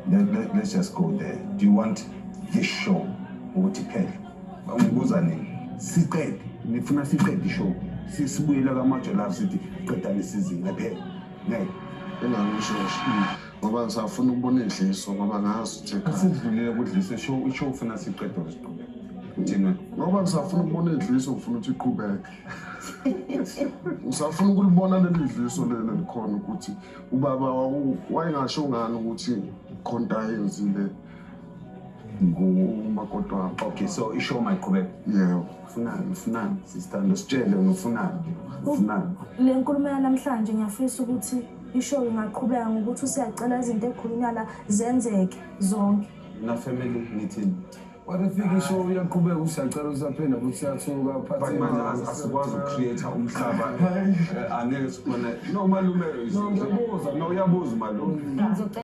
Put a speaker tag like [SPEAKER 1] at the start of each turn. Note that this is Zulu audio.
[SPEAKER 1] Let's just go there. Do you want this show ukuthi iphele? Ngibuza nini? Siqede, nifuna siqede ishow. Sibuyele kaMajo Love, sithi qedani isizini, ayiphele. Ngeke.
[SPEAKER 2] Engangishoshi ngoba ngisafuna ukubona idliso, ngoba ngazi ukuthi ekhaya.
[SPEAKER 1] Asidlulile kudlisa ishow, ishow ufuna siqede or siqhubeke? Uthini?
[SPEAKER 2] Ngoba ngisafuna ukubona idliso, ngifuna ukuthi iqhubeke. Ngisafuna ukulibona leli dliso leli likhona, ukuthi ubaba wayengasho ngani ukuthi khonto ayenzile ngumakoti wami.
[SPEAKER 1] Okay, so ishow mayiqhubeke.
[SPEAKER 2] Yebo.
[SPEAKER 1] Ufunani, ufunani? Sisithando, sitshele wena ufunani? Ufunani?
[SPEAKER 3] Le nkulumo yanamhlanje, ngiyafisa ukuthi ishow ingaqhubeka ngokuthi usiyacela izinto ekhulunywa la zenzeke zonke.
[SPEAKER 1] Na family, nithini?
[SPEAKER 4] What if ishow iyaqhubeka, usiyacela usaphinda futhi siyathuka?
[SPEAKER 1] But manje asikwazi ukucreate umhlaba, angeke sikhone. No, malume.
[SPEAKER 4] No, ngiyabuza.
[SPEAKER 1] No, uyabuza umalume.
[SPEAKER 5] Ngizocela.